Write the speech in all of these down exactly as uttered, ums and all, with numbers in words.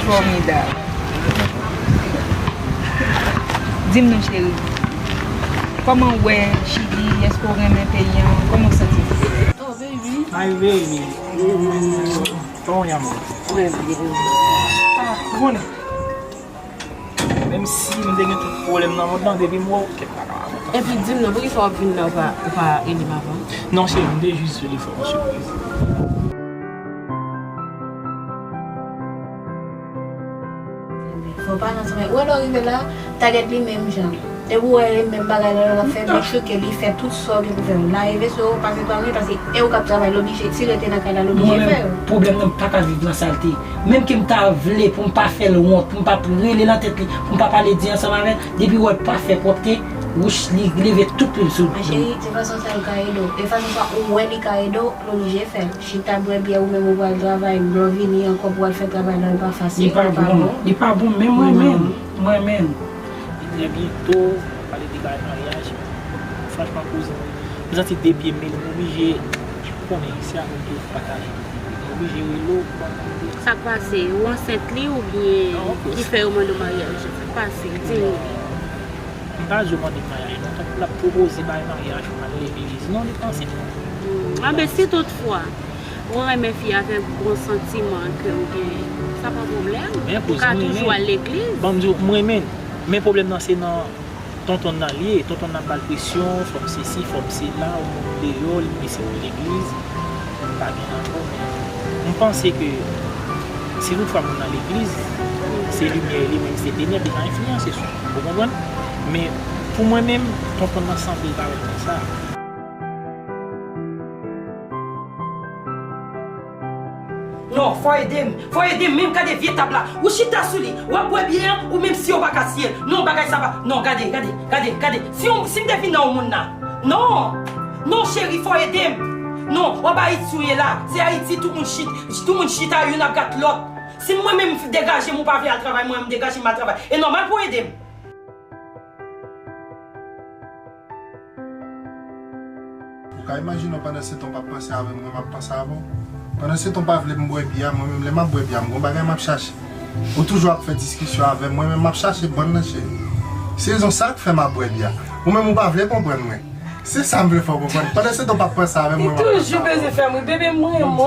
Fòmidab. Di m non, cheri. Kòman w wè Chili? Èske w renmen peyi an? Kòman w santi? Oh, baby. My baby. Kòman w ye, amor? Mwen byen. Ah, ou konnen. Menm si m te gen tout pwoblèm nan mond lan, depi m wè w, kèt pa ka. Epi di m non, poukisa w ap vin la, ou pa, ou pa rele m avan? Non, cheri, m te jis vle fè w yon sipriz. Fò pa nan sou men. Ou wè lè w rive la, target li menm jan. Depi w wè li menm bagay la l ap fè, make sure ke li fè tout sa w gen pou fè. Lave veso, pase twal, paske e ou k ap travay, l oblije, si l rete nan kay la, l oblije fè yo. Mwen menm, pwoblèm nan, m pa ka viv nan salte. Menm ke m ta vle pou m pa fè l wont, pou m pa rele nan tèt li, pou m pa pale di ansanm avè l, depi w wè l pa fè pwòpte, wouch, li leve tout plim sou. Men cheri, se fason sa l ka ede w. E fason sa ou wè li ka ede w, l oblije fè l. Chita bwè byè, ou menm ou pral travay, lè w vini ankò pou w al fè travay la, l pa fasil, li pa bon, li pa bon, men m renmen l, m renmen l. Trè byento, pale de bagay maryaj. Franchman, kouzin, m santi de pye m, m oblije konnen isi a, nou te pataje. M oblije rele w pou ban m de. Sa k pase? Ou ansent li oubyen ki fè yo mande w maryaj? Sa k pase? Di m. M pa di w mande m maryaj, non, tankou l ap pwopoze bay maryaj pou m al legliz. Non, li pa ansent non. Hmm. Anben, si toutfwa ou renmen fi a avèk bon santiman ke w genyen, sa pa pwoblèm. Ou ka toujou al legliz. Ban m di w, m renmen l. Men pwoblèm nan se nan tonton nan l ye. Tonton nan ap ba l presyon, fò m sesi, fò m sela, yon moun deyò, li mete sèl legliz, pa gen ankò, men m panse ke si toutfwa moun nan legliz, se limyè li menm, se tenèb, li ka enfliyanse sou ou. Ou konprann? Men pou mwen menm, tonton nan sanble l pa renmen sa. Non, fò ede m. Fò ede m, menm gade vye tab la. Ou chita sou li, w ap bwè byè an, ou menm si yo pa ka siye l. Non, bagay sa pa. Non, gade, gade, gade, gade. Si yon, si m te vin nan yon moun la. Non! Non, cheri, fò ede m. Non, w ap Ayiti ou ye la. Se Ayiti, tout moun chit, tout moun chita, youn ap gat lòt. Si mwen menm degaje m, ou pa vle al travay, mwen menm degaje m al travay. E nòmal pou w ede m. Ou ka imajine w pandan se tan w p ap panse avè m, mwen m ap panse avè w. Pandan se tan w pa vle m bwè byè a, mwen menm lè m ap bwè byè a, m gon bagay m ap chache. Ou toujou ap fè diskisyon avè m, mwen menm m ap chache bann nan cheri. Se rezon sa k fè m ap bwè byè a. Ou menm ou pa vle konprann mwen. Se sa m vle fè w konprann. Pandan se tan w p ap panse avè m, mwen m ap panse avè w. Li toujou bezwen fè m ri, bebe, m renmen w.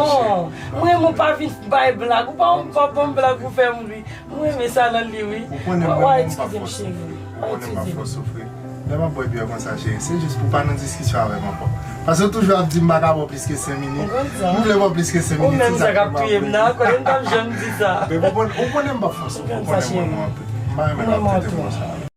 M renmen w, pa vin bay blag. Ou pa, ou pa ban m blag pou fè m ri. Mwen renmen sa nan li wi. Ou konnen mwen menm m p ap fè w soufri. Ou konnen m p ap fè w soufri. Lè m ap bwè byè konsa, cheri, se jis pou w pa nan diskisyon avè m ankò. Paske w toujou ap di m pa ka ba w plis ke senk minit. M vle ba w plis ke senk minit, se sa k fè m ap bwè byè. Ou menm sa k ap touye m nan, konnen m p ap janm di sa. Men ou konnen, ou konnen m p ap fè w soufri, ou konnen m renmen w anpil. M pa renmen lè w ap trete m konsa.